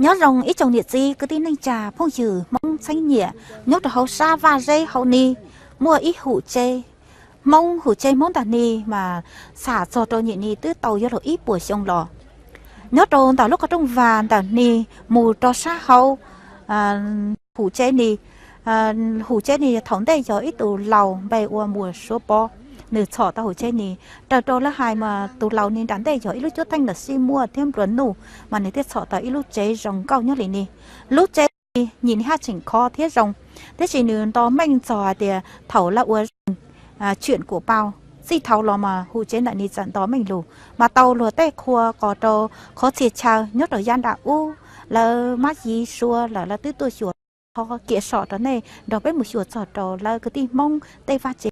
Nyob zoo ib tsoom niam txiv kwv tij neej tsa phooj ywg Hmoob txheeb nyiam nyob rau hauv sab Vaj Zeb hauv ni, muaj ib hum tsev Hmoob, hum tsev Hmoob ntawm ni mas xam txog rau nyim ni twb tau yuav luag ib puas xyoo los. Nyob rau ntawm lub qhov rooj vag ntawm ni mus rau sab hauv hum tsev ni, hum tsev ni thaum ntej yog ib tus laus npe ua Muas Suav Pov, nws txhom tau hum tsev ni. Raws rau lawv hais mas tus laus ni nram ntej yog ib lub cuab theej los sib muaj thiab nplua nuj, mas nws thiaj txhom tau ib lub tsev zoo nkauj nyob li ni. Lub tsev ni nyim ni haj tseem khov thiab zoo, tiam sis nws nto meej txog hais tias thaum lawv ua zaj tshwm kuam pau txij thaud los mas hum tsev ntawm ni txawm nto meej lug, mas tau luag tej qhua qos rau qhov txhia chaw nyob rau yav nram ub, lawv mab yiv suav lawm lawv twb tuaj xyuas. Thov kiam som rau nej nrog peb mus xyuas txog rau lawv kwv tij Hmoob tej vaj tsev.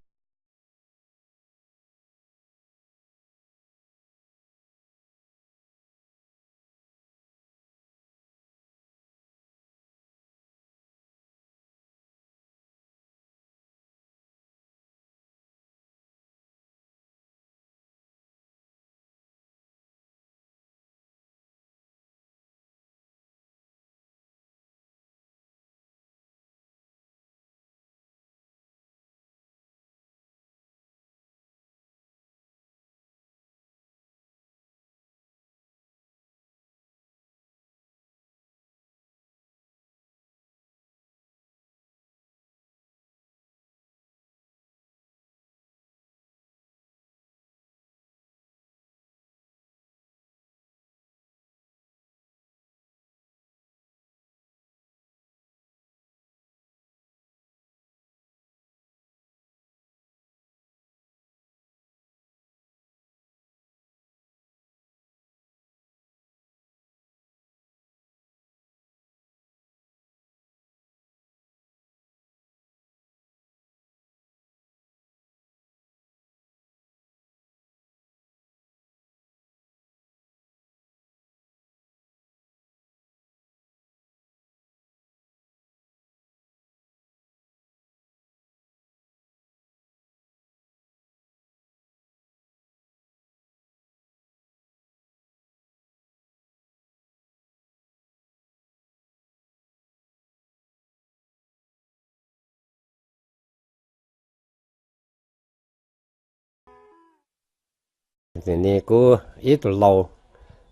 Ni kuv ib tug laus,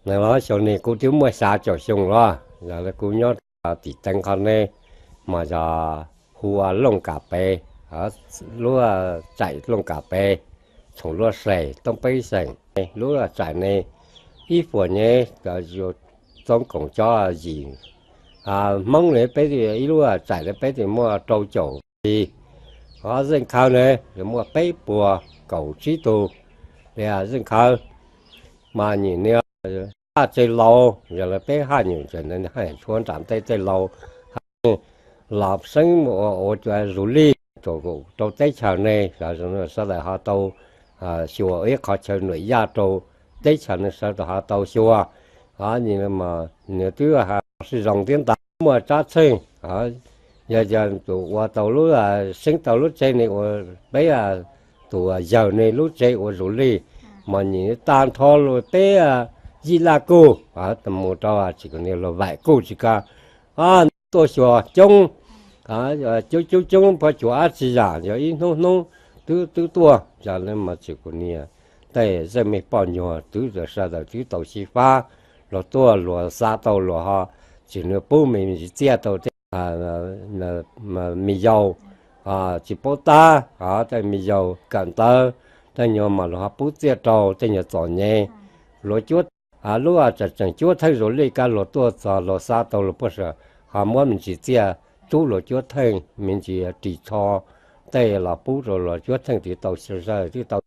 no xyoo ni kuv twb muaj xya caum xyoo los, yog li kuv nyob tim teev qhov ne, mas yog hu ua Looj Kam Pes, lub tsaim Looj Kam Pes, txhoom Luaj Sees, Toob Peb Xeem. Lub tsaim ne ib puas nyuag txoov koom cob yim. Hmoob ne peb ib lub tsaim ne peb twb muaj rau caum tug, ho Zeej Khawv ne muaj peb puas kaum tsib tug li Zeej Khawv. Mas nyim ni haj tsev laus, yog li peb haj nyum tsev, haj tshuav nram ntej tej laus, los seeb ua ua cua zus lij rau teb chaws ne, sawv daws ho tau xyuas ib qhov chaw nuam yaj rau teb chaws ne sawv daws ho tau xyuas. Nws twb sib zoo thiab ntag, muaj tsab txheej. Yog tus ua tau lub, seeb tau lub tsev ne ua peb tus yawg ne lub tsev ua zus lij, mas nyim tag nrho los peb yij laj kuj mus rau tsis kom niag los vaim kuj tsis ka tuaj xyuas coob, coob coob coob pab cuam dab tsi yam, yog ib hnub hnub twb twb tuaj, yog li mas tsis kom niag tej zej me poj nyuag twb sawv daws twb tau xyiv fab, luag tuaj luag xa tau luag ho tsis nws pub me ntsis txiaj tau tej me yaus tsis paub tab, tej me yaus kawm ntawv, tej nyuag mas luag ho pub txiaj rau tej nyuag txom nyem. Luag cuab, lub tseem cuab theej zus lij kab luag tuaj txog luag xa tau luag puag saum, ho muab me ntsis txiaj rub luag cuab theej, me ntsis ris tsho, tej los pub rau luag cuab theej twb tau xyaw zaws twb tau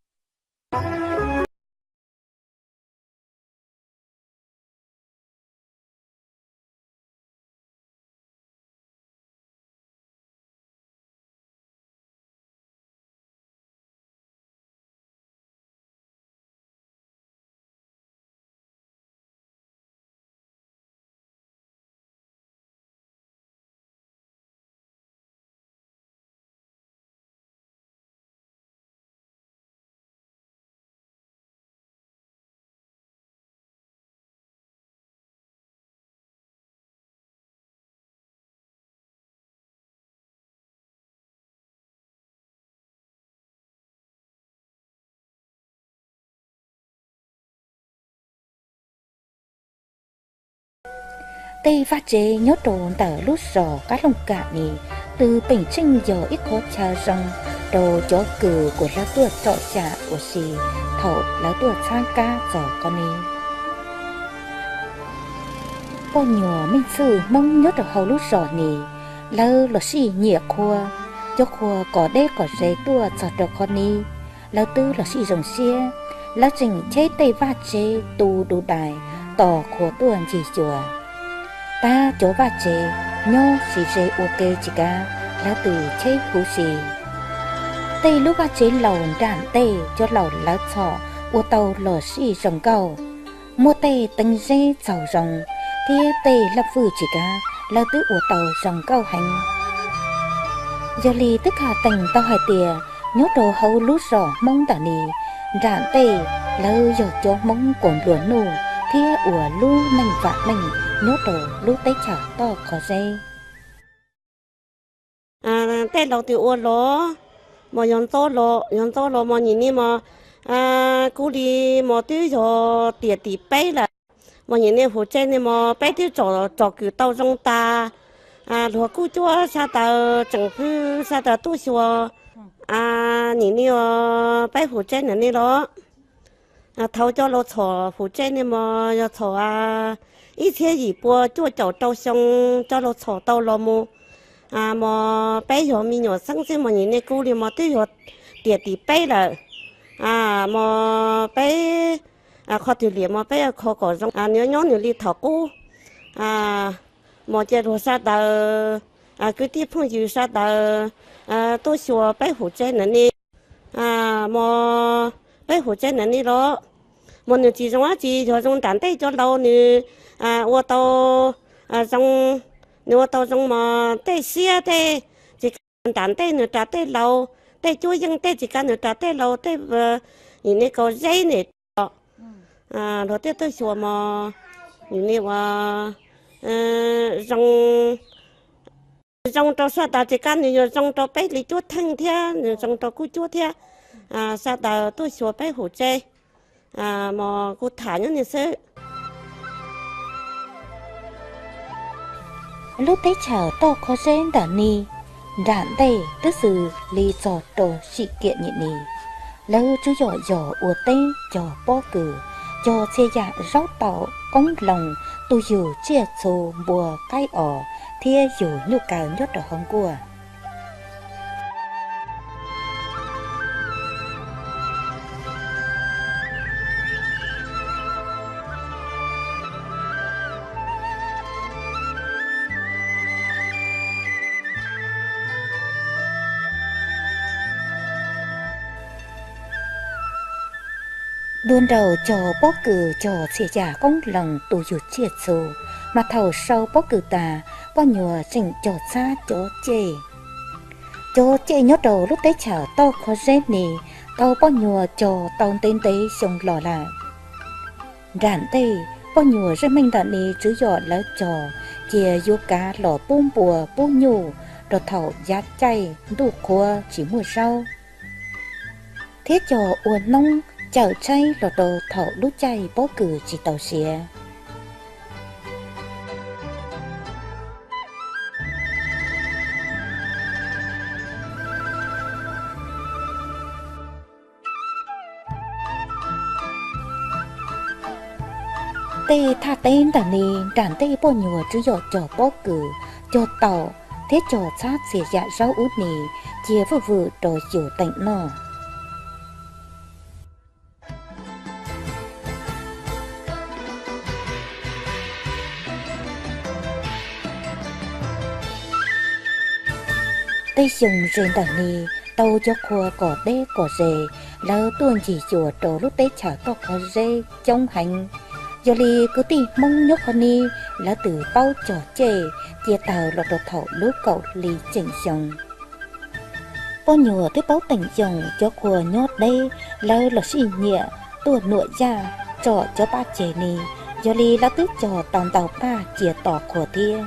Tej vaj tsev nyob rau ntawm lub zos Qab Looj Kam ni twb peem tseem yog ib qho chaw zoo rau cov kws kuas lawv tuaj tsom xyuas ua si thaum lawv tuaj txhab kab txog qhov ni. Poj nyuag meej txwj Hmoob nyob rau hauv lub zos ni, lawv los sij nyiam qhua, cov qhua qos deb qos ze tuaj txog rau qhov ni, lawv twb los sij zoo siab. Lawv tseem cheb tej vaj tsev tu du dais tos qhua tuaj ncig xyuas. Tab cov vaj tsev nyob siv ze ua ke tsis kav, lawv twb cheb huv si. Tej lub vaj tsev laus nram ntej cov laus lawv txhom ua tau los sij zoo nkauj, muaj tej teev zeb txaus zoo, thiab tej laj fwj tsis kav lawv twb ua tau zoo nkauj heev. Yog li twb kam teem tau hais tias nyob rau hauv lub zos Hmoob ntawm ni, nram ntej lawv yog cov Hmoob kuas nplua nuj thiab ua lub neej vam meej nyob rau lub teb chaws toj qhov zeb. Tej laus twb ua los, mos yog ntxob los, yog ntxob los mos nyim ni mos kuj li mos twb yog tiam tim peb lawm. Mos nyim ni hum tseb ni mos peb twb tsom kws tau zoo tas, luag kuj cuab sab taws tseem hwj sab taws tuaj xyuas. Nyim ni peb hum tseb ntawm ni los, thaum cov laus txhom hum tseb ni mos yog txhom ib txhiab yim pua cuaj caum rau xyoo cov laus txhom tau los mus. Mos peb yog me nyuam xeeb xwb mos nyim ni kuj li mos twb yog tiam tim peb lawm. Mos peb qhov twg liam mos peb kho kom zoo, nws nyob nws li thaum qub. Mos cia luag sab taws, kwv tij phooj ywg sab taws tuaj xyuas peb hum tseb ntawm ni. Mos peb hum tseb ntawm ni los, mos nws tsis zoo dab tsi, yog zoo nram ntej cov laus nws ua tau zoo, nws ua tau zoo mos tej siab tej tsis kav nram ntej nws ras tej laus, tej cuab yeej tej tsis kav nws ras tej laus tej, nyim ni kaus zeb nim ros, luag thiaj tuaj xyuas mos nyim ni ua zoo, zoo rau sab taws tsis kav nws yuav zoo rau peb li cuab theej thiab nws zoo rau kuj cuab thiab. Sab taws tuaj xyuas peb hum tseb, mos kuv tham nyob ni xwb. Lub teb chaws toj qhov zeb ntawm ni, nram ntej twb xws li txog rau sim kiam nyim ni, lawv tswv yom yog ua teb cog pob kws, cog txhia yam zaub taum qoob loo, tus yug tsiaj txhu, npua qaib os thiab yug nyuj kaw nyob rau hauv nkuaj. Dua nraum cog pob kws cog txhia yam qoob loo, tus yug tsiaj txhu, mas thaum sau pob kws tas, poj nyuag tseem cog txhab cov cej. Cov cej nyob rau lub teb chaws toj qhov zeb ni tau poj nyuag cog tau ntev ntev xyoo los lawm. Nram ntej poj nyuag zeej meej ntawm ni tswv yom lawv cog cia yuav kav los pub npua pub nyuj rau thaum yav caij ntuj qhuav tsis muaj zaub, thiab cog ua noob cawm tshaib los rau thaum lub caij pob kws tsis tau siav. Tej thaj teb ntawm ni nram ntej poj nyuag tswv yom cog pob kws, cog taum thiab cog txhab txhia yam zaub ub ni cia vwj vwm rau yus teem noj. Tej xyoo ze ntawm ni tau cov qhua kom deb kom ze, lawv tuaj ncig xyuas rau lub teb chaws toj qhov zeb coob heev. Yog li kwv tij Hmoob nyob qhov ni, lawv twb paub cog cej cia tawg los rau thaum lub kaum hli ceem xyoo. Poj nyuag twb paub teem xyoo cov qhua nyob deb, lawv los sij nyiam tuaj nuam yaj tsom cov paj ceg ni, yog li lawv twb cog tau ntau paj cia tos qhua thiab.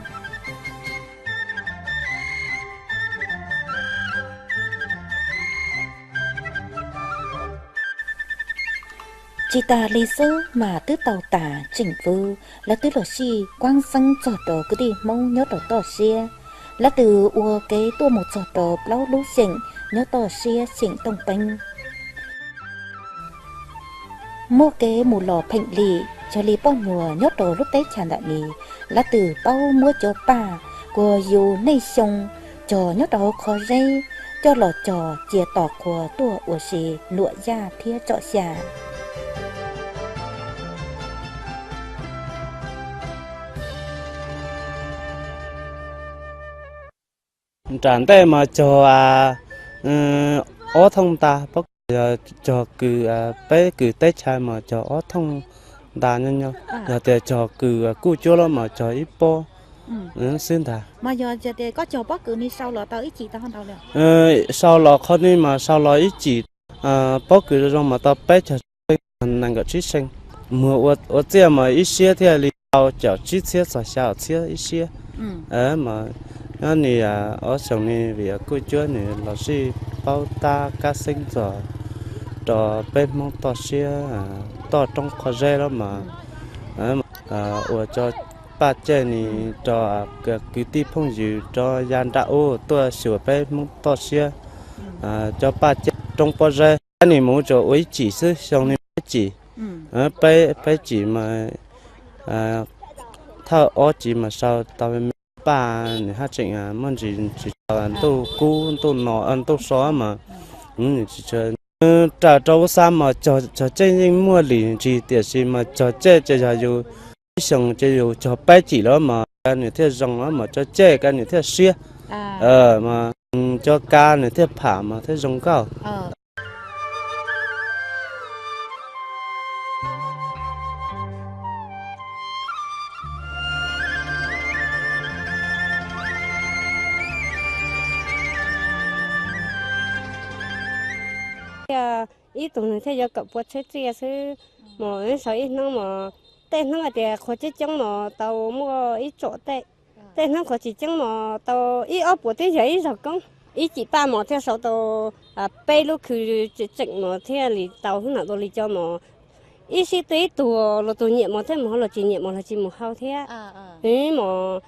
Tsis tas li xwb mas twb tau tas tseem vwv, lawv twb los sij kuab xeeb txog rau kwv tij Hmoob nyob rau toj siab. Lawv twb ua kev tuaj mus txog rau plaub lub xeem nyob toj siab xeem Tooj Peeb. Muaj kev mus los pheem lim, yog li poj nyuam nyob rau lub teb chaws ntawm ni, lawv twb paub muab cov paj kuas yus nej xyoo cog nyob rau hauv qhov zeb coj los cog cia tos qhua tuaj ua si nuam yaj thiab tsom xya. Nram ntej mas cog ob thooj nta, pob kws yog cog kws peb kws teb chaws mas cog ob thooj nta nyob nyob, yog tias cog kws kuj cuab los mas cog ib pob xwb ntag. Sau los qhov ni mas sau los ib cim, pob kws zoo mas tau peb caug nees nkaum tsib seev, muag ua txiaj mas ib siab thiaj li tau caum tsib txhiab txog xya txhiab ib siab. Mas nyob ni ob xyoos ni vim kuj cuab nws los sij paub tab kab xeeb txog rau peb Hmoob toj siab, toj roob qhov zeb los mas ua cov paj cej ni rau kwv tij phooj ywg rau yav nram ub tuaj xyuas peb Hmoob toj siab. Cov paj cej roob pob zeb tab nim mus tsuas ua ib cim xwb, xyoo ni ua ib cim, peb cim mas thawj ob cim mas sau tau me me paj, nws haj tseem muaj ntsis tsis tau ntuj kub ntuj no ntuj so mas nws tsis tshua. Raws rau ub xab mas cog cej yeej muaj lim ntsis tiam sis mas cog cej ces yog yus ib xyoos ces yus cog peb cim los mas kav nws thiaj zoo los mas cov cej kav nws thiaj siab, mas cov kav nws thiaj pham mas thiaj zoo nkauj. Thiaj ib tug nws thiaj yuav kawm pua tsheb txiaj xwb. Mas sau ib hnub mas tej hnub hais tias qhua coob coob mas tau muaj ib tsom tej, tej hnub qhua tsis coob mas tau ib ob puas twb yog ib zaug koob. Ib cim paj mas thiaj sau tau peb lub khw tseem mas thiaj li tau hnub nam dua li cov mas ib sib tw ib tug, luag tus nyiam mas thiaj mus hau, luag tsis nyiam mas luag tsis mus hau thiab. Mas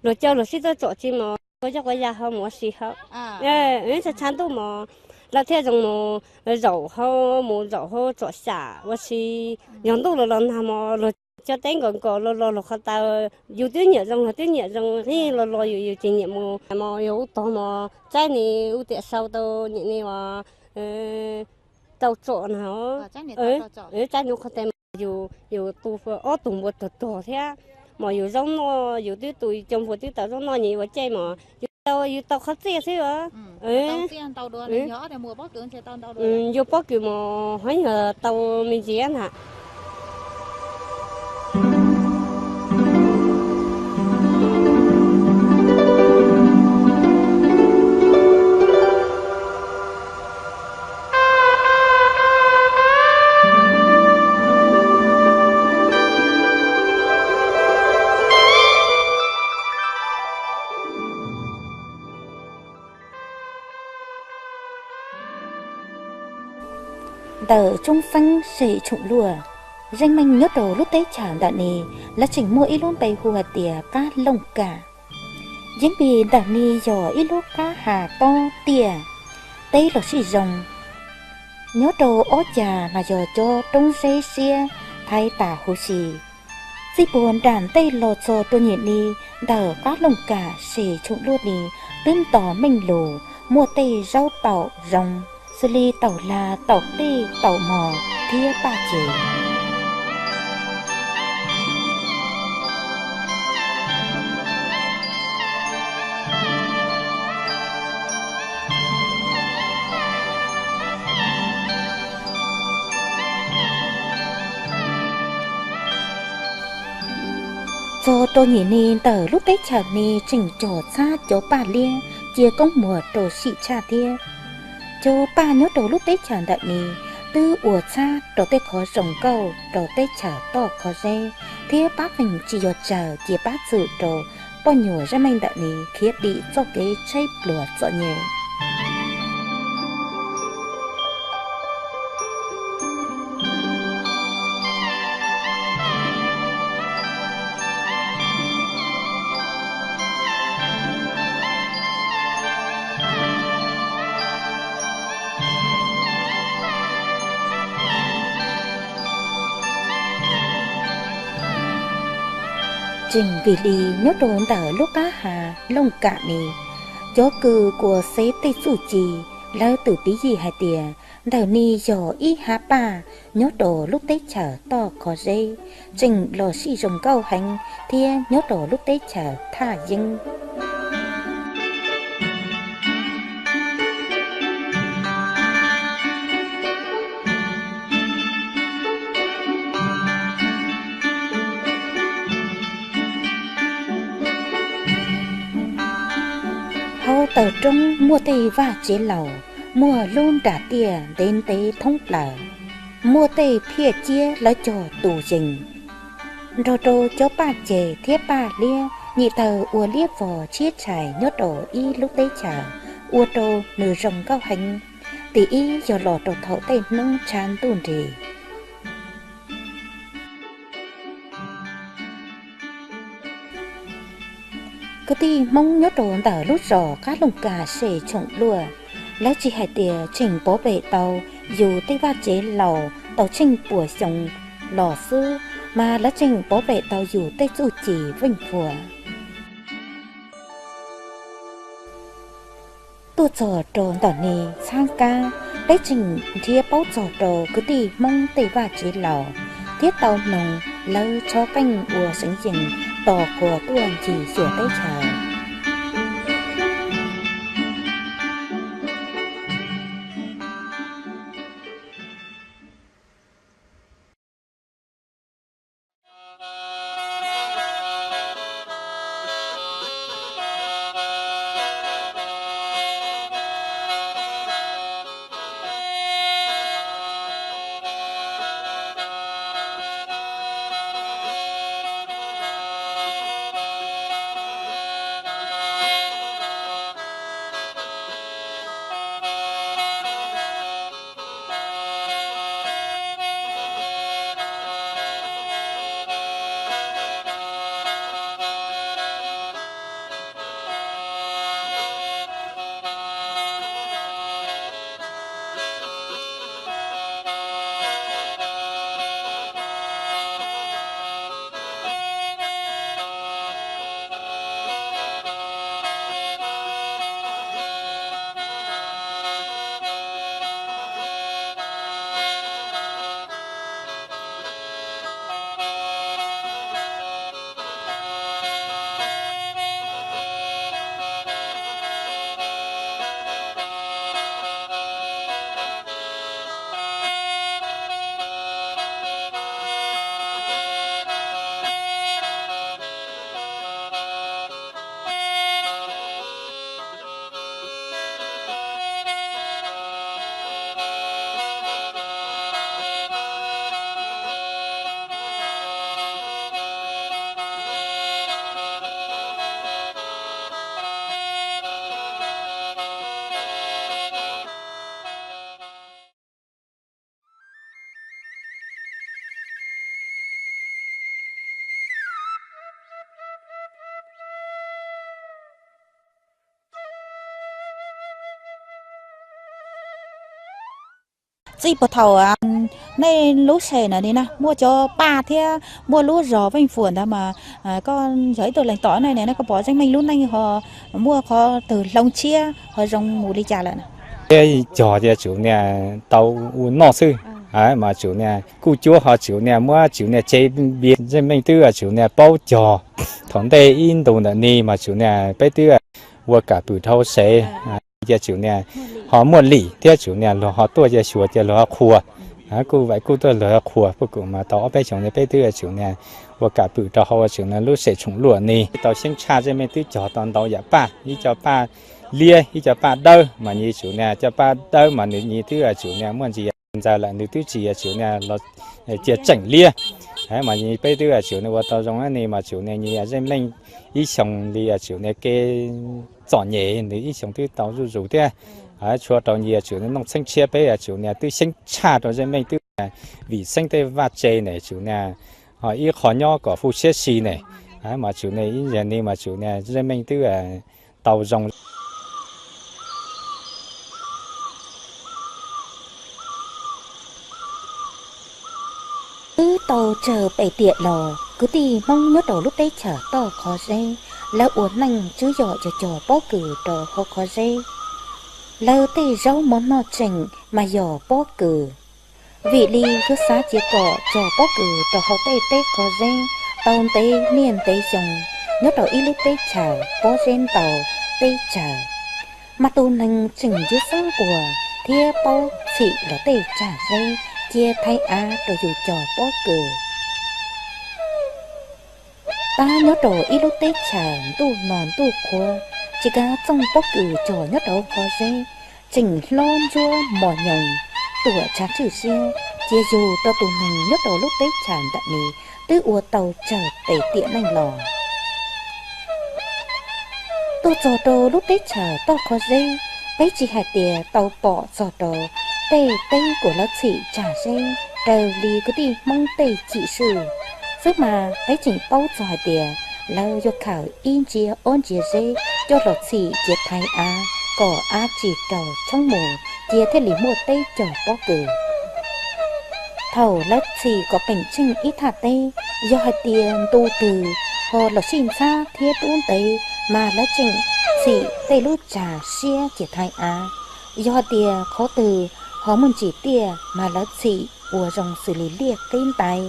luag coj luag sib tuaj tsom tsis mas ua coj quav ya hau mus ua si hau. Tshav tshav ntuj mas lawv thiaj zoo mus zaum hau, mus zaum hau tsom xyam ua si. Yog ntuj los los nag mas luag cov teb nkaus nkaus los los luag qhov taw, yus twb nyiam zoo luag twb nyiam zoo, los los yus yus tsis nyiam mus mas yog ub tog mas tsaib ni ub tiam sau tau nyiam ni uas tau tsom na. Tsaib ni qhov tes mas yus yus tu ob tug npua tuag tuag thiab, mas yus zaub noj yus twb tu cov npua twb tau zaub noj nyias ua cej mas yus tau yus tau qhov txiaj xwb. Yus pob kws mas hov yog tau me ntsis na. Ntawm tsoob xeeb sem tshoom luaj, zeej meej nyob rau lub teb chaws ntawm ni, lawv tseem muaj ib lub npe hu hais tias qab Looj Kam. Yeeb vim ntawm ni yog ib lub qab ha tob tiaj, teb los sij zoo. Nyob rau ob cag mas yog cov roob zeb siab thaiv tas huv si. Txij puag nram ntej los txog rau nyem ni, ntawm qab Looj Kam sem tshoom luaj ni twb nto meej lug, muaj tej zaub taum zoo, xws li taum hla, taum qij, taum mos thiab paj ces. Txog rau nyem ni ntawm lub teb chaws ni tseem cog txhab cov paj liab cia koob muag rau sim tshaj thiab. Cov paj nyob rau lub teb chaws ntawm ni twb ua txhab rau tej qhov zoo nkauj rau teb chaws toj qhov zeb thiab pab feem tsis yog tsawg cia pab txwm rau poj nyuam zeej meej ntawm ni khiav dim txoj kev tshaib pluag txom nyem. Tseem vim li nyob rau ntawm lub qab ha Looj Kam ni, cov kws kuas xev tej txuj ci, lawv twb piv yim hais tias ntawm ni yog ib hab paj nyob rau lub teb chaws toj kho zeb, tseem los sij zoo nkauj heev thiab nyob rau lub teb chaws Thaj Yeeb. Hauv taw roob muaj tej vaj tsev laus, muaj lub nram tiaj ntev ntev thoob plaws, muaj tej phiaj ciab lawv cog tus yees, nrog rau cov paj ceg thiab paj liab nyim tawg ua liab vog tshiab tshais nyob rau ib lub teb chaws, ua rau nws zoo nkauj heev. Tim ib yog los rau thaum tej hnub tshav ntuj nrig. Kwv tij Hmoob nyob rau ntawm lub zos Qab Looj Kam sem Tshoom Luaj, lawv tsis hais tias tseem pov pem tau yus tej vaj tsev laus tau tsheej puas xyoo los xwb, mas lawv tseem pov pem tau yus tej txuj ci veej vua. Tuaj txog rau ntawm ni txhab kab, peb tseem nrhiav paub txog rau kwv tij Hmoob tej vaj tsev laus thiab tau mloog lawv tshov qeej ua seev yees tos quas tuaj ncig xyuas teb chaws. Txij puag thaum nej lub sem na ni na muaj cov paj thiab muaj lub zos Veej Fuam ntawd mas koj yog ib tug leej tom ne, koj pom Zeej Meej lub neej ho muaj qhov twg hloov tshiab ho zoo mus li cas lawm na? Thiab cog tias tsum niag tau ua noj xwb, mas tsum niag kuj cuab ho tsum niag muab tsum niag tsev npias. Zeej Meej twb tsum niag paub cog. Thaum ntej ib ntus ntawm ni mas tsum niag peb twb ua kam pwm rau hauv sev, cia tsum niag ho muaj lim thiab tsum niag luag ho tuaj cia xyuas cia luag ho qhuas. Kuj vam kuj tuaj luag ho qhuas puj kum mas tau ob peb xyoos peb twb tsum niag ua kam pwm rau hauv tsum niag lub sem Tshoom Luaj ni. Tau xyeeb tshaj Zeej Meej twb cog tau ntau yam paj, ib co paj liab ib co paj dawb mas nws tsum niag cov paj dawb mas nws nws twb tsum niag muaj ntsis ntxaws lawm nws twb tsis tsum niag los cia tseem liab. Mas peb twb tsum niag ua tau zoo ni mas tsum niag nws Zeej Meej ib xyoos li tsum niag kev txom nyem nws ib xyoos twb tau zuj zus thiab. Tshua rau nws tsum niag nooj txheeb tshiab peb tsum niag twb xyeeb tshaj rau Zeej Meej twb vim xeeb tej vaj tse ne tsum niag ho ib qho nyob kom fuj siab si ne. Mas tsum niag ib yam ni mas tsum niag Zeej Meej twb tau zoo. Wb tau tsawg pem tiam los Kwv tij Hmoob nyob rau lub teb chaws toj qhov zeb, lawv ua neej tswv yom cog cog pob kws rau hauv qhov zeb. Lawv tej zaub mov noj tseem mas yog pob kws. Vim li yuav xav cia kom cog pob kws rau hauv tej teb qhov zeb tau ntev niaj ntev xyoo nyob rau ib lub teb chaws pob zeb ntau teb chaws, mas tus neeg tseem yuav xeeb uas thiab paub txhim los tej tsag zeb cia thaiv av rau yus cog pob kws. Tab nyob rau ib lub teb chaws ntuj no ntuj qhuav, tsis kav txooj pob kws cog nyob rau qhov zeb tseem hlob ntsuab mos nyoos tuam tshav tshwj siab, cia yug rau tus neeg nyob rau lub teb chaws ntawm ni twb ua tau tsawg tes tiam neej los. Tuaj txog rau lub teb chaws toj qhov zeb, peb tsis hais tias tau pom txog rau tej teb uas lawv txhim tsag zeb raws li kwv tij Hmoob tej cim swm xwb, mas peb tseem paub txog hais tias lawv yuav khaws ib ntsiav ob ntsiav zeb coj los txhim cia thaiv av kom av tsis raug tshoob mus, cia thiaj li muaj teb cog pob kws. Thaum lawv txhim kom peem tsheej ib thaj teb, yog hais tias ntu twg ho los sij ntxhab thiab dub ntev, mas lawv tseem txhim tej lub tsag siab cia thaiv av. Yog hais tias qhov twg ho muaj ntsis tiaj, mas lawv txhim ua zoo xws li liaj qib ntaiv.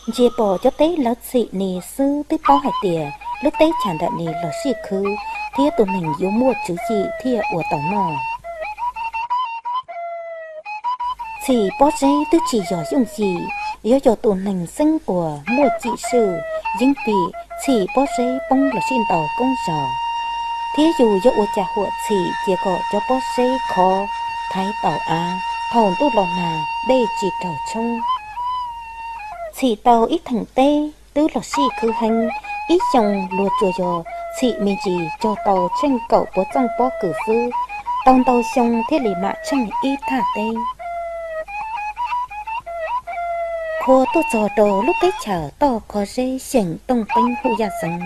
Ntsia pom cov teb lawv txhim ni xwb twb paub hais tias lub teb chaws ntawm ni los sij khwv thiab tus neeg yuav muaj tswv yim thiaj ua tau noj. Txhim pob zeb twb tsis yog yooj yim, yuav yog tus neeg xeeb uas muaj cim swm, yeeb vim txhim pob zeb poob los sij ntau koob zog, thiab yus yuav ua cas huam txhim cia kom cov pob zeb khov thaiv tau av thaum ntuj los nag dej tsis raug tshoob. Txhim tau ib theem teb twb los sij khwv heev, ib xyoo luag tsuas yog txhim me ntsis cog tau tsheej kaum puav txooj pob kws xwb, tau ntau xyoo thiaj li mam tsheej ib thaj teb. Qhua tuaj txog rau lub teb chaws toj qhov zeb xyeem Tooj Peeb Huj Yaj Xeev,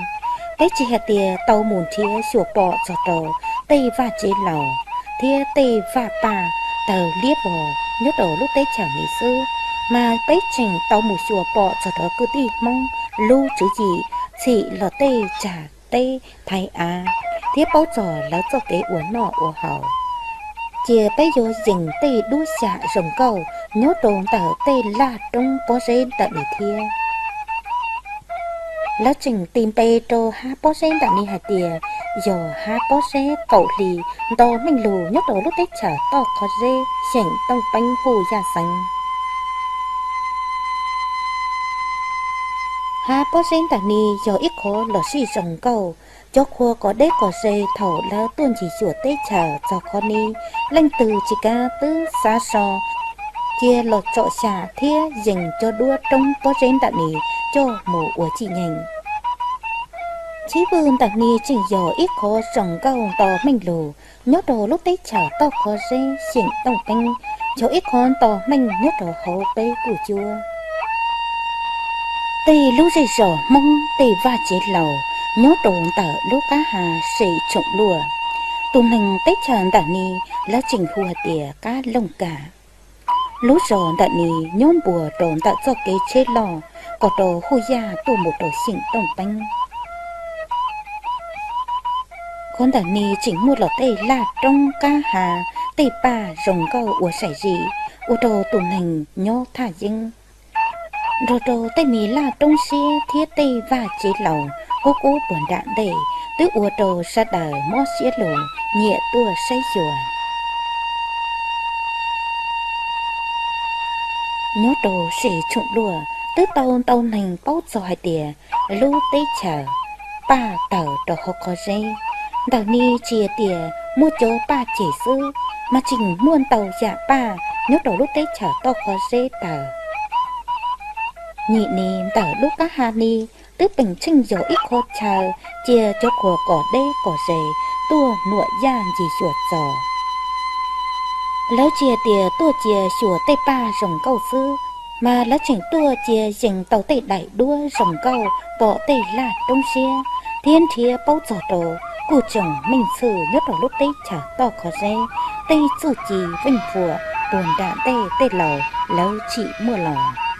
peb tsis hais tias tau mus nrhiav xyuas pom txog rau tej vaj tsev laus thiab tej vaj paj tawg liab vog nyob rau lub teb chaws ni xwb, mas peb tseem tau mus xyuas pom txog rau kwv tij Hmoob lub tswv yim txhim los tej tsag teb thaiv av thiab paub txog lawv txoj kev ua noj ua haus. Cia peb yuav yees tej duab xyam zoo nkauj nyob rau ntawm tej laj roob pob zeb ntawm ni thiab. Lawv tseem tis npe rau hab pob zeb ntawm ni hais tias yog hab pob zeb qaum hli nto meej lug nyob rau lub teb chaws toj qhov zeb xyeem Tooj Peeb Huj Yaj Xeev. Hab pob zeb ntawm ni yog ib qhov los sij zoo nkauj. Cov qhua kos deb kos ze thaum lawv tuaj ncig xyuas teb chaws txog qhov ni, leej twg tsis kav twb xav so cia los tsom xyam thiab yees cov duab roob pob zeb ntawm ni coj mus ua txij nyeem. Tsib vwj ntawm ni tseem yog ib qhov zoo nkauj nto meej lug nyob rau lub teb chaws toj qhov zeb xyeem Tooj Peeb, yog ib qhov nto meej nyob rau hauv peb kuj cuab. Tej lub zej zos Hmoob tej vaj tsev laus nyob rau ntawm lub qab ha Sem Tshoom Luaj, tus neeg teb chaws ntawm ni lawv tseem hu hais tias Qab Looj Kam. Lub zos ntawm ni nyob npuas rau ntawm txoj kev tsheb loj kos rau Huj Yaj tuaj mus rau xyeem Tooj Peeb. Qhov ntawm ni tseem muaj los tej laj roob qab ha, tej paj zoo nkauj ua saim zim ua rau tus neeg nyob thaj yeeb. Nrog rau tej me laj roob siab thiab tej vaj tsev laus qub qub puag nram ntej twb ua rau sawv daws mob siab lug nyiam tuaj saib xyuas. Nyob rau Sem Tshoom Luaj twb tau ntau neeg paub txog hais tias lub teb chaws paj tawg rau hauv qhov zeb. Ntawm ni tsis hais tias muaj cov paj ceg xwb, mas tseem muaj ntau yam paj nyob rau lub teb chaws toj qhov zeb tawg. Nyim ni ntawm lub qab ha ni twb peem tsheej yog ib qho chaw cia cov qhua kos deb kos ze tuaj nuam yaj ncig xyuas txog. Lawv tsis hais tias tuaj cia xyuas tej paj zoo nkauj xwb, mas lawv tseem tuaj cia yees tau tej daim duab zoo nkauj, pom tej laj roob siab, thiab nrhiav paub txog rau kuj tsoom meej txhwm nyob rau lub teb chaws toj qhov zeb, tej txuj ci veej huam puag nram ntej tej laus lawv tsim muaj los.